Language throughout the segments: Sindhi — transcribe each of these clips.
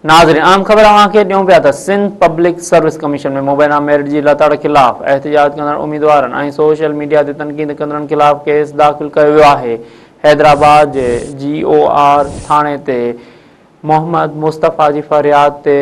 ناظرين اهم خبر اوهان کي ڏيون پيا ته سنڌ پبلڪ سروس ڪميشن ۾ مبينا ميرٽ جي لتاڙ خلاف احتجاج ڪندڙ اميدوارن ۽ سوشل ميڊيا تي تنقيد ڪندڙن خلاف ڪيس داخل ڪيو ويو آهي حيدرآباد جي جي او آر ٿاڻي تي محمد مصطفيٰ جي فرياد تي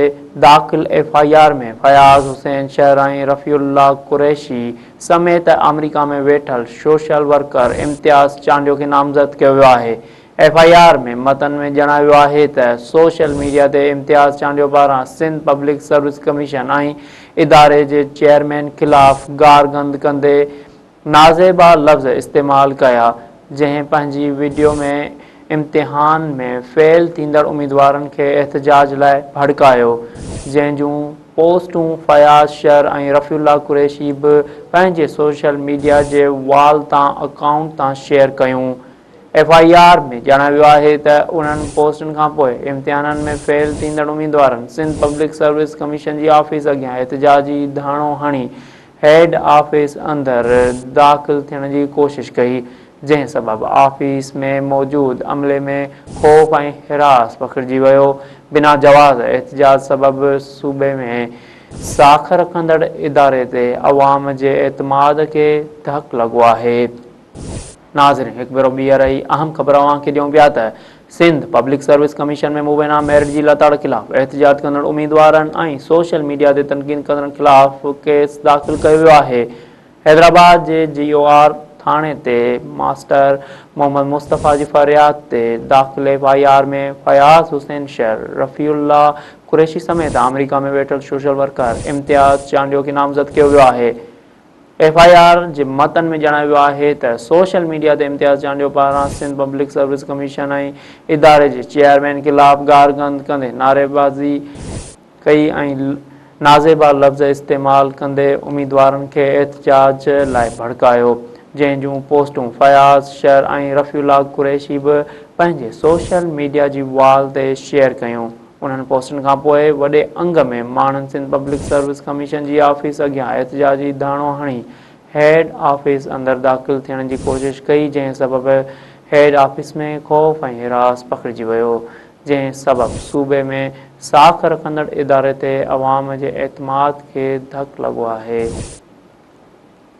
داخل F I R ۾ Fayaz Hussain Shar ۽ Rafi Ullah Qureshi سميت آمريڪا ۾ ويٺل سوشل ورڪر امتياز چانڊيو کي نامزد ڪيو ويو آهي ايف I R ۾ متن ۾ ڄاڻايو ويو آهي ته سوشل ميڊيا تي امتياز چانڊيو پاران سنڌ پبلڪ سروس ڪميشن ۽ اداري جي چيئرمين خلاف گارگند ڪندي نازيبا لفظ استعمال ڪيا جنهن پنهنجي وڊيو ۾ امتحان ۾ فيل ٿيندڙ اميدوارن کي احتجاج لاء ڀڙڪايو جنهن جون پوسٽون فياض شر ۽ رفيع الله قريشي به پنهنجي سوشل ميڊيا جي وال تان اڪائونٽ تان شيئر ڪيون. ايف I R ۾ ڄاڻايو ويو آهي ته انهن پوسٽن کانپوء امتحانن ۾ فيل ٿيندڙ اميدوارن سنڌ پبلڪ سروس ڪميشن جي آفيس اڳيان احتجاجي ڌرڻو هڻي هيڊ آفيس اندر داخل ٿيڻ جي ڪوشش ڪئي جنهن سبب آفيس ۾ موجود عملي ۾ خوف ۽ هراس پکڙجي ويو بنا جواز احتجاج سبب صوبي ۾ ساک رکندڙ اداري تي عوام جي اعتماد کي ڌڪ لڳو آهي. ناظرين هڪ ڀيرو ٻيهر هي اهم خبر اوهان کي ڏيون پيا ته سنڌ پبلڪ سروس ڪميشن ۾ مبينا ميرٽ جي لتاڙ خلاف احتجاج ڪندڙ اميدوارن ۽ سوشل ميڊيا تي تنقيد ڪندڙن خلاف ڪيس داخل ڪيو ويو آهي حيدرآباد جي جي او آر ٿاڻي تي ماسٽر محمد مصطفيٰ جي فرياد تي داخل F I R ۾ Fayaz Hussain Shar Rafi Ullah Qureshi سميت آمريڪا ۾ ويٺل سوشل ورڪر امتياز چانڊيو کي نامزد ڪيو ويو آهي ايف I R جي متن ۾ ڄاڻايو ويو آهي ته سوشل ميڊيا تي امتياز چانڊيو پاران سنڌ پبلڪ سروس ڪميشن ۽ اداري جي چيئرمين خلاف گارگند ڪندي نعريبازي ڪئي ۽ نازيبا لفظ استعمال ڪندي اميدوارن کي احتجاج لاء ڀڙڪايو جنهن جون پوسٽون فياض شر ۽ رفيع الله قريشي به پنهنجي سوشل ميڊيا جي وال تي شيئر ڪيون. انهن پوسٽن کان پوء وڏي انگ ۾ ماڻهن سنڌ پبلڪ سروس ڪميشن جي آفيس اڳيان احتجاجي ڌرڻو هڻي هيڊ آفيس اندر داخل ٿيڻ جي ڪوشش ڪئي جنهن سبب هيڊ آفيس ۾ خوف ۽ هراس پکڙجي ويو جنهن سبب صوبي ۾ ساک رکندڙ اداري تي عوام جي اعتماد کي ڌڪ لڳو آهي.